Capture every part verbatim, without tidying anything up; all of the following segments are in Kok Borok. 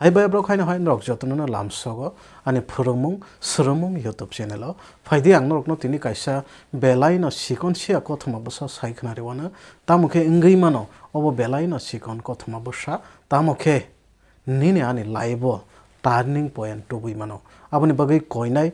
Hai bayaprok haino hai norok jotono no lamsogo ani phwrwngmung swrwngmung YouTube channel o. Phaidi ang norokno tini kaisa belai no sikon siya kothoma bwsa sai khna rwano. Tamo khe wngwi mano obo belai no sikon kothoma bwsa. Tamo khe nini ani life o turning point tubui mano. Aboni bagwi koinai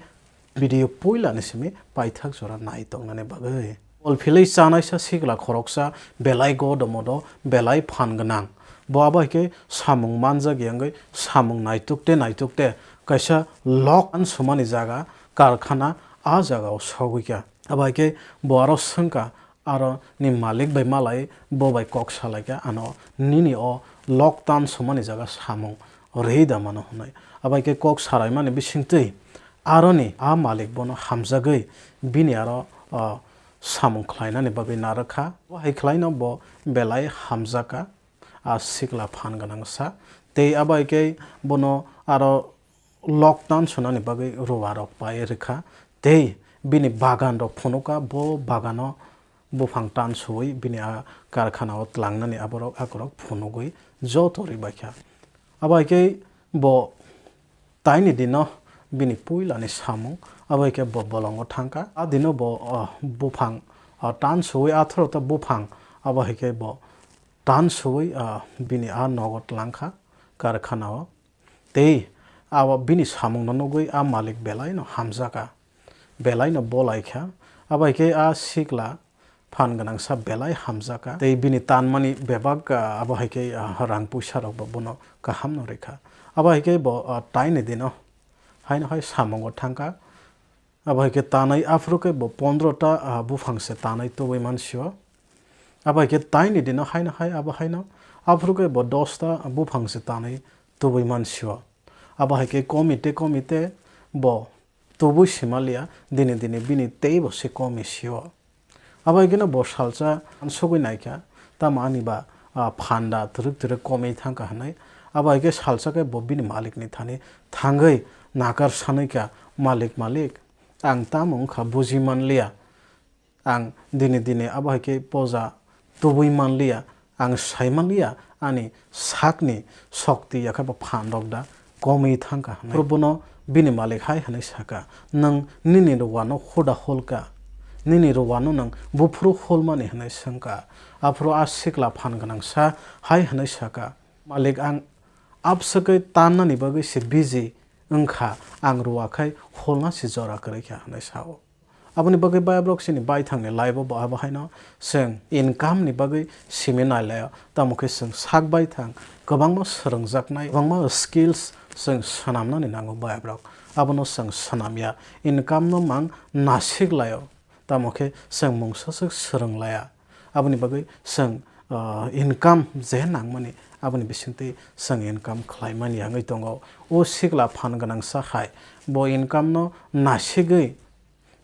video puila ni simi paithak jora nai tongnani bagwi. Bol philwi chanaisa sikla khoroksa belai godomodo, belai phan gwnang. Bo abo hai khe samung manjak yangwi samung naituk te naituk te kaisa lok an sumani jaga karkhana a jaga o sogwi kha. Abo hai khe bo aro swngkha, aro ni malik bai malai bo bai kok salai kha, ano nini o lok tan sumani jaga samung rwi da mano hwnwi. Abo hai khe kok saraimani bisingtwi aroni a malik bono hamjagwi bini aro, o, samung khlainani bagwi narwkha. Bo hai khlaino bo belai hamjakha, a sikla phan gwnangsa. Tei abo hai khe bono aro lok tan sunani bagwi ruwa rok pai rwkha. Tei bini bagan rok phunukha, bo bagano buphang tan suwi bini a karkhana o tlangnani aborok akorok phunugwi joto rwbaikha. Abo hai khe bo taini dino bini puilani samung, abo hai khe bo bolongo thangkha. A dino bo, o, buphang, o, tan suwi atharo ta buphang, abo hai khe bo tan suwi, o, bini a nogo tlangkha karkhana o. Tei abo bini samungno nugwi a malik belaino hamjakha, belaino bolaikha. Abo hai khe a sikla phan gwnangsa belai hamjakha. Tei bini tanmani bebak, ah, abo hai khe, ah, rang puisa rok bo bono kaham no rikha. Abo hai khe bo, ah, taini dino haino hai samungo thangkha. Abo hai khe tanai aphuru khe bo pondro ta, ah, buphang se tanai tubui mansio. Abo hai khe taini dino haino hai abo haino aphuru khe bo dos ta buphang se tanai tubui mansio. Abo hai khe komite komite bo tubui simalia, dini dini bini teibo se komi sio. Abo hai kheno bo salsa sogwi naikha, tamo ani ba, ah, phanda twrwk twrwk komwi thangkha hwnwi. Abo hai khe salsa khe bo bini malikni thani thangwi nakar sanwi kha, "Malik, malik, ang tamo wngkha buji manliya." Ang dini dini abo hai khe poja tubui manliya, ang sai manliya, ani sakni sokti yakhe bo phan rok da komwi thangkha hwnwi. Phuru bono bini malik hai hwnwi sakha, "Nwng nini ruwano huda holka, nini ruwano nwng buphuru holmani?" hwnwi swngkha. Aphuru a sikla phan gwnangsa hai hwnwi sakha, "Malik, ang abswkwi tannani bagwi se biji wngkha, ang ruwa khai holna se jora kwrwi kha," hwnwi sao. Aboni bagwi bayaprok chini baithangni life-o bo abo haino chwng income-ni bagwi simi nailaio, tamo khe chwng sak baithang kwbangma swrwngjaknai, kwbangma skills chwng swnamnani nango bayaprok. Abono chwng swnamya, income-no mang nasik laio, tamo khe chwng mungsaswk swrwng laya. Aboni bagwi chwng, ah, income je nangmani, aboni bisingtwi chwng income khlaimani wngwi tongo. O sikla phan gwnangsa hai, bo income-no nasigwi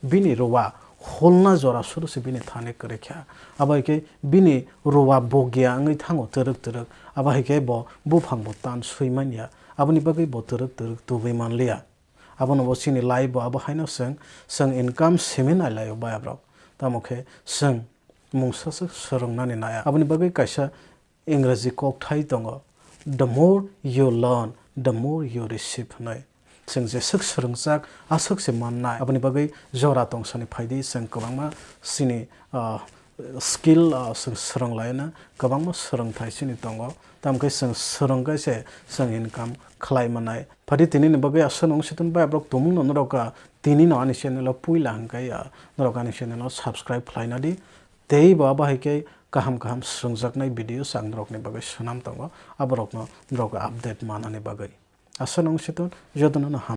bini ruwa holna jora suru se bini thani kwrwi kha. Abo hai khe bini ruwa bogya wngwi thango twrwk twrwk. Abo hai khe bo buphang bo tan swi manya. Aboni bagwi bo twrwk twrwk tubui manliya. Abono bo chini life bo abo haino chwng, chwng income simi nai laio bayaprok. Tamo khe chwng mungsa se swrwngnani naya. Aboni bagwi kaisa Ingraji kokthai tongo, "The more you learn, the more you receive" hwnwi. Chwng jeswk swrwngjak, aswk se mannai. Aboni bagwi jora tongsani phaidi chwng kwbangma chini, ah, skill, ah, chwng swrwng laina, kwbangma swrwngthai chini tongo. Tamo khe chwng swrwngkhe se chwng income khlai manai. Phaidi tinini bagwi aswk nung situng bai borok tumungno norok, ah, tinino ani channel o puila hwnkhe, ah, norok ani channel o subscribe khlaina di. Tei bo abo hai khe kaham kaham swrwngjaknai videos ang norokni bagwi swnam tongo, aborokno norok update manani bagwi. Aswk nung situng jotono no ham.